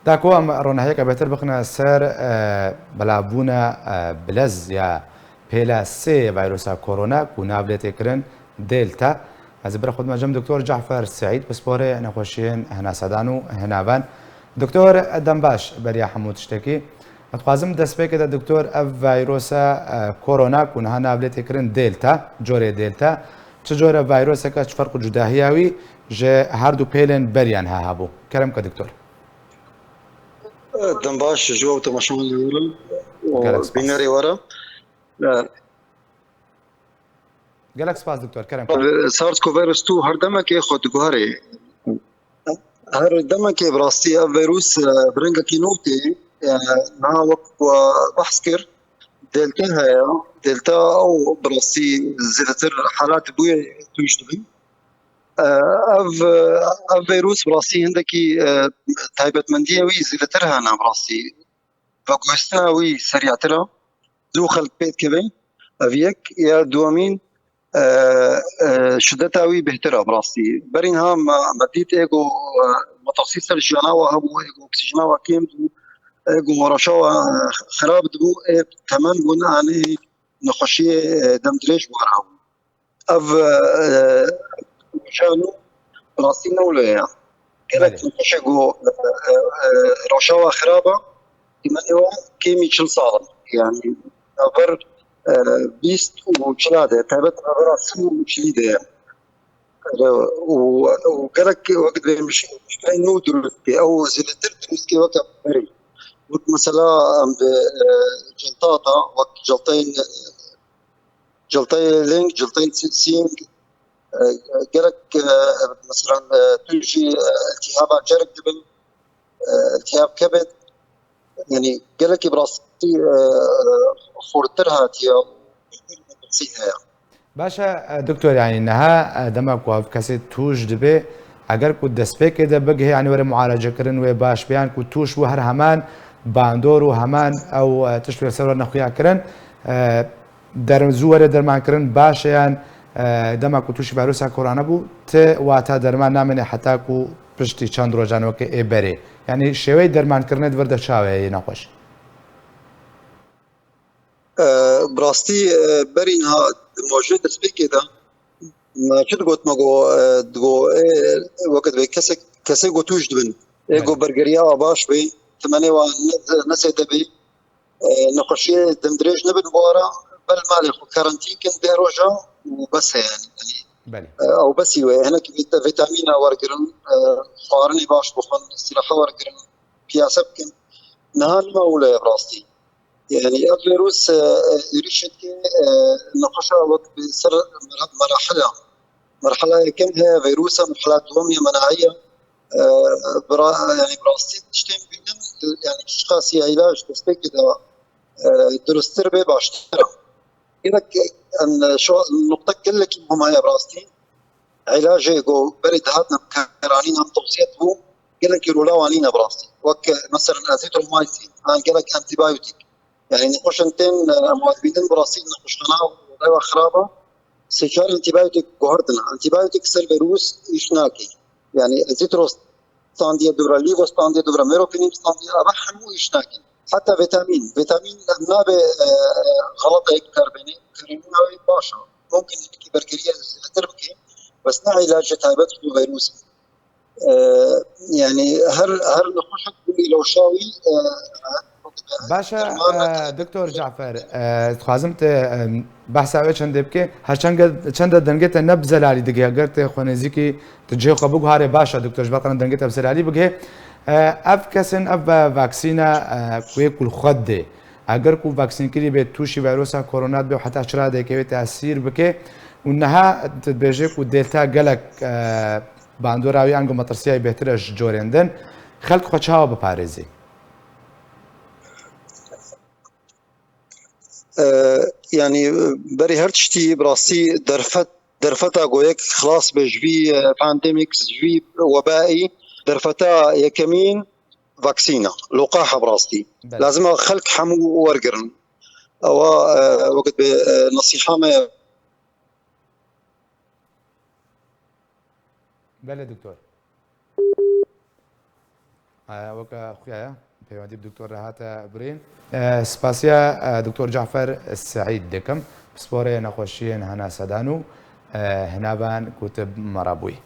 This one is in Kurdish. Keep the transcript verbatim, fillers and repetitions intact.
Dako em ronahiyeke bêhtir bixine ser, e, belavbûna, e, bilez ya pêla sê vayrosa korona ku nav lê tê kirin Delta. Ez ê bira xwe dimecim Doktor Cafer Seîd, pisporê nexweşiyên hinasedan û hinavan. Doktor, dem baş beriya hemû tiştekî. Ez dixwazim destpêkê de, Doktor, ev vayrosa, e, korona ku niha nav lê tê kirin Delta, corê Delta, çi cor e vayroseke, çi ferq û cudahiya wî ji her du pêlên beriyan ha hebû? Kerem ke, Doktor. Dem baş ji we û temaşevanê we re û Gelek spas. bînerê we re. E, Gelek spas, Doktor. Kerem. SARS-CoV-two her demekê xwe diguherê. Her demekê bi rastî ev vîrus, e, bi rengekî nû tê. E, niha wek we behs kir, Delta heye. Delta ew bi rastî zêdetir halat bûye tûj dibin. E, ev, ev vîrus bi rastî hindekî, e, taybetmendiyê wî zêdetir hene bi rastî. Veguhestina wî serîyatir e. Zû xelk pê dikeve. Ev yek. Ya duyemîn, e, e, şideta wî bêhtir e bi rastî. Berî niha me, me dît ê ku, e, metirsî ser jiyana we hebû, ê ku oksîjena we kêm dibû, ê ku rewşa we, e, xirab dibû, ê temen bûn, anî nexweşiyê, e, demdirêj bi we re hebû. Ev, e, roja nû rastî ne wilo ye. Gelek Belê. nexweşê ku, e, e, e, rewşa we xirab e, temenê we kêmî çil sal e. Yanî navber, e, bîst û çila de, taybet navbera sî û çilî de ye. E, û, û gelek wek dibê mişkileyên nû dirust bê. Ew zêdetir dirust bê weke berê. Wek mesela em bi, e, celta de, wek celteyên, e, Cilteyê ling, cilteyê sîng, e, gelek, e, mesela, e, tu jî, e, iltihaba cerg dibin, e, iltihab kebid, yanî gelekî bi rastî, e, xurtir hatiye û heye. Baş e, e, doktor, yanî niha, e, dema ku ev kesê tûj dibe, eger ku destpêkê de bigihê, yanî were mualecekirin wê baş be, yan ku tûj bû her heman bandor û heman ew, e, tişt wê ser were xuya kirin, e, Der-, zû were dermankirin baş e yan, e, dema ku tûşî vayrosa korona bû, ti wata derman namêne heta ku piştî çend rojan weke ê berê? Yanî şêweyê dermankirinê di vir de çawa ye yê nexweş? E, bi rastî, e, berî niha di mojê destpêkê de me çi digot, me got, e, digot, ê, weke divê kesek, kesê ku tûş dibin, ê ku Belê. bergeriya we baş bê, temenê we ne, ne zêde bê, e, nexweşiyê demdirêj nebin bi we re, ber malê xwe karantîn kin deh roja û bes e, yanî. Yanî, Belê. e, ew besî wê. Hinek vît-, vîtamîna wergirin, e, xwarinê baş bixwin, îstîraha wergirin, piyase bikin. Niha nima wilo ye bi rastî. Yanî ev vîrus, e, e, êrîşê dike, e, nexweşa wek bi ser mera-, merahila. Merhala yekem heye vîrus e, merhala duwem ya menaiye. E, bi ra-, yanî bi rastî tiştên bînin, yanî çiqasî îlac destpêkê de, e, durustir bê baştir e. Gelek, em, şu nuqte gelekî muhim heye bi rastî. Îlacê ku berê dihatine bikaranîn em tewsiyet bû, gelekî rola wan nîne bi rastî. Wek, mesela, azithromycin, an gelek antibiyotîk. Yanî nexweşên tên, e, em wan dibînin bi rastî nexweşxana rêwa xirab e. Sê çar antibiyotîk guhertine. Antibiyotîk ser vîrus îş nake. Yanî azitro standiye dûra, levo standiye dûra, meropenem standiye, ava hemû îş nakin. Heta vîtamîn. Vîtamîn em nabe, e, e, xeletayek karbêne. Karîna wê baş e. Mumkin hinekî bergeriya zêdetir bike. Bes ne îlacê taybet ji bo vîrusê. E, yanî her, her nexweşek bi îlawşa wî, e, Baş e, derman e, Doktor Cafer, e, dixwazim te, e, behsa wê çendê bike. Her çend ge-, çend e dengê te ne bi zelalî digihe, ger tê xwe nêzîkî tu cihê xwe biguharê, baş e, Doktor, ji ber dengê te bi zelalî bigihe. E, ev kesên, ev, e, vaksîna, e, ku yê ku li xwe dê, eger ku vaksînkirî bê tûşî vayrosa korona dibe û heta çi radeyekê wê tesîr bike û niha tu dibêjê ku Delta gelek, e, bandora wî ango metirsiyayî bêhtir e ji corên din, xelk xwe çawa biparêzî? E, yanî, berî her tiştî bi rastî derfet, derfeta ku yek xilas be ji vî, e, pandemik, ji vî webaî, derfeta yekemîn vaksîn e, luqaha bi rastî. Belê. Lazim e xelk hemû wergirin. Ewa, e, wekî be, e, nesîha me ye. Belê, doktor. E, weke xuya ye, peywendî bi doktor re hate birîn. E, spasiya, e, doktor Cafer Seîd dikim, pisporê nexweşiyên hene sedan û, e, hinaban ku tu bi me re bûyî.